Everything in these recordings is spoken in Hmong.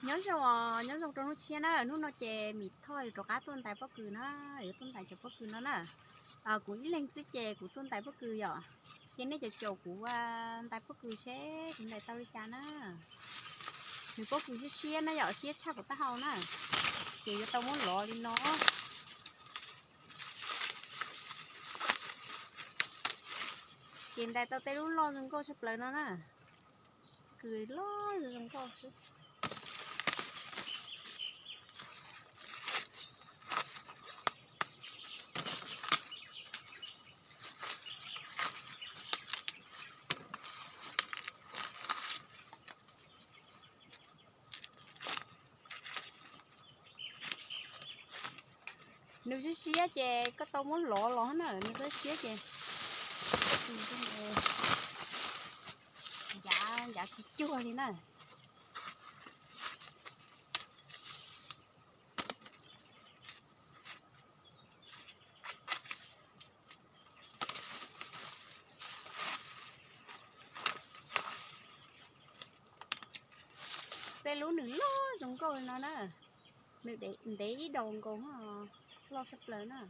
Nyob zoo, nyob zoo rau hnub tshiab na, hnub no ces Mim Thoj yuav rov qab tuaj ntais pob kws na, yuav tuaj ntais cov pob kws no na. Kuv ib leeg xwb ces kuv tuaj ntais pob kws yom, ces nej caum caum kuv ntais pob kws seb kuv ntais tau li cas na. Nws pob kws siab siab na yom, siab tshaj kuv taub hau na, ces yuav tau muab lov li no. Ces ntais tau tej lub loj zoo nkauj tshaj plaws no na, kws loj zoo nkauj xwb. Nws siab siab ces koj tau muab lov los na, nws siab siab ces ncav, ncav tsis cuag li na. Tej lub nws loj zoo nkauj li no na, nws ntev ib daus nkaus, loj tshaj plaws na.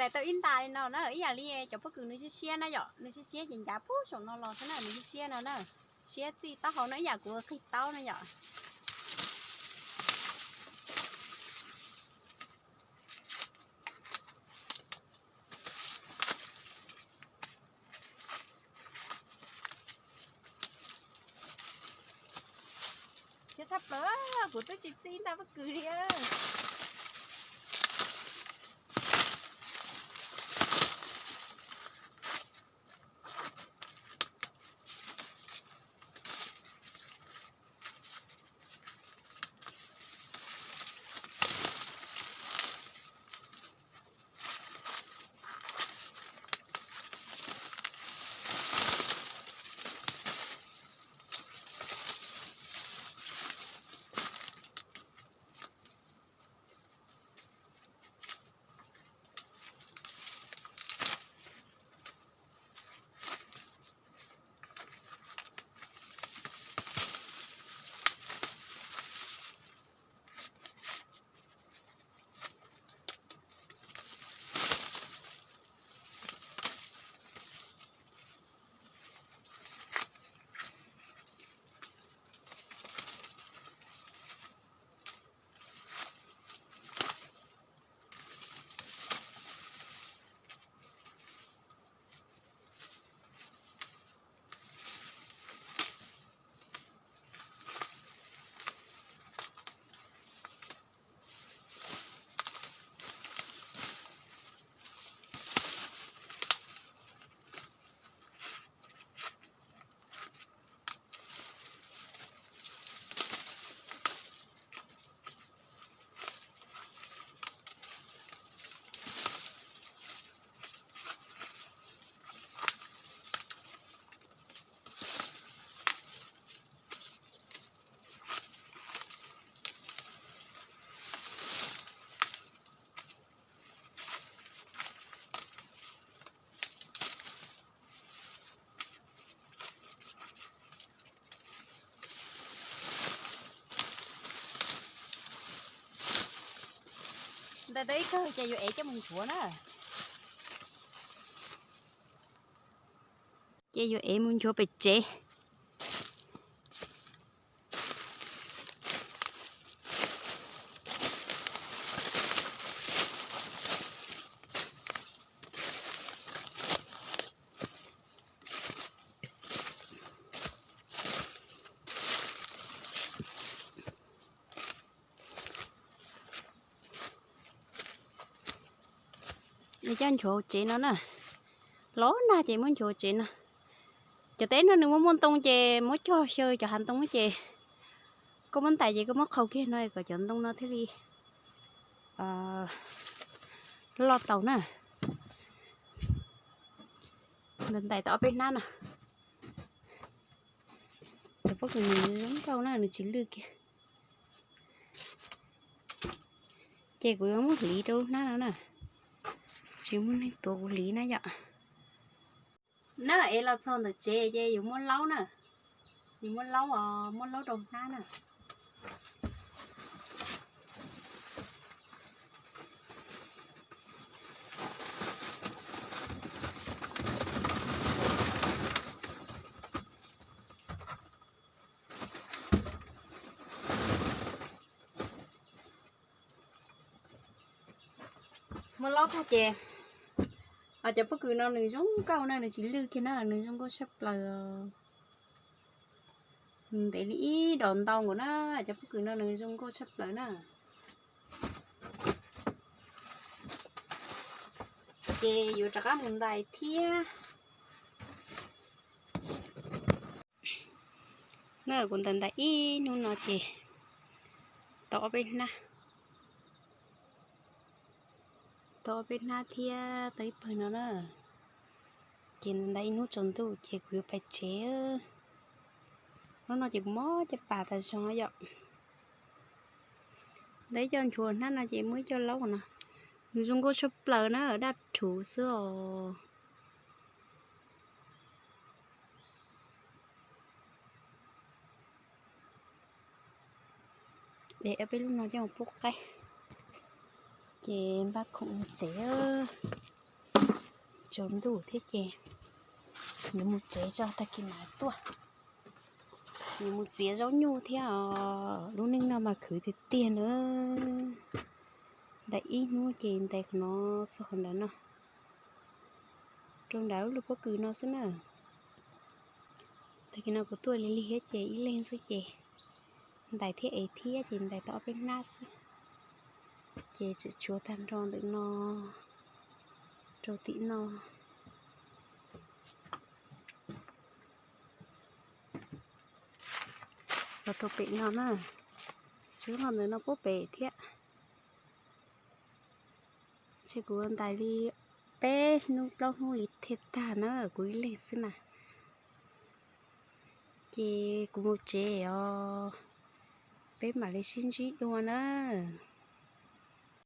Ntais tau ib ntas li no na, ib yam li cov pob kws nws siab siab na yom, nws siab siab ces ncav puag saum no los xwb na, nws siab siab no na. Siab txij taub hau no ib yam kuv qhib taub na yom. Siab tshaj plaws, kuv twb tsis txij ntag pob kws li. Ntais tau ib kawg ces yuav ev coj mus nchuav na. Ces yuav ev mus nchuav pem tsev. Coj nchuav hauv tsev no na. Los nag ces muab nchuav hauv tsev no. Cov teb no nws muaj muaj ntoo ces muab cog xyaw cov hav ntoo ces koj muab ntais ces koj muab qhau kiag no kom cov ntoo no thiaj li loj tau na. Ntais tau ob peb hnab no. Cov pob kws nws zoo nkauj na, nws tsis lwj kiag. Ces kuv yuav muab hliv rau lub hnab no na. Tsis muaj neeg tuav kuv hliv na yom. Na es los txog ntawm tsev ces yus muab laub na. Yus muab laub, muab laub rau hnab na. Muab laub tag ces cov pob kws no nws zoo nkauj na, nws tsis lwj kiag na, nws zoo nkauj tshaj plaws. Ntev li ib dos ntau nkaus na, cov pob kws no nws zoo nkauj tshaj plaws na. Ces yuav rov qab mus ntais thiab. Na kuv ntais ntais ib hnub no ces tau ob peb hnab, tau ob peb hnab thiab tau ib pawg no na. Ces ntais ib hnub tsaus ntuj ces kuv yuav pais tsev. Hnub no ces kuv mob caj pas tas zog yom. Ntais ib co nchuav hnab no ces muaj ib co laub no. Nws zoo nkauj tshaj plaws na, daj rhuv xwb os. Ev ob peb lub no coj mus pub qaib, ces npaj khoom mus tsev. tsaus ntuj thiab ces yuav mus tsev tso, tag kis mam tuaj. Yuav mus txiav zaub nyuj thiab os, lub neej no mas khwv tiag tiag na. Ntais ib hnub ces ntais qhov no txog qhov ntawd no, rau nram lub pob kws no xwb na. Tag kis no kuv tuaj lig lig thiab ces ib leeg xwb ces ntais thiab ev thiab ces ntais tau ob peb hnab xwb. Ces tseem tshuav tag nrho ntawm no rau tim no, los rau pem no na. Tshuav ntawm no puag pem thiab. Ces kuv ntais li peb hnub plaub hnub li thiaj tag na, kuv ib leeg xwb na. Ces kuv mus tsev os, peb mam li sib ntsib dua na.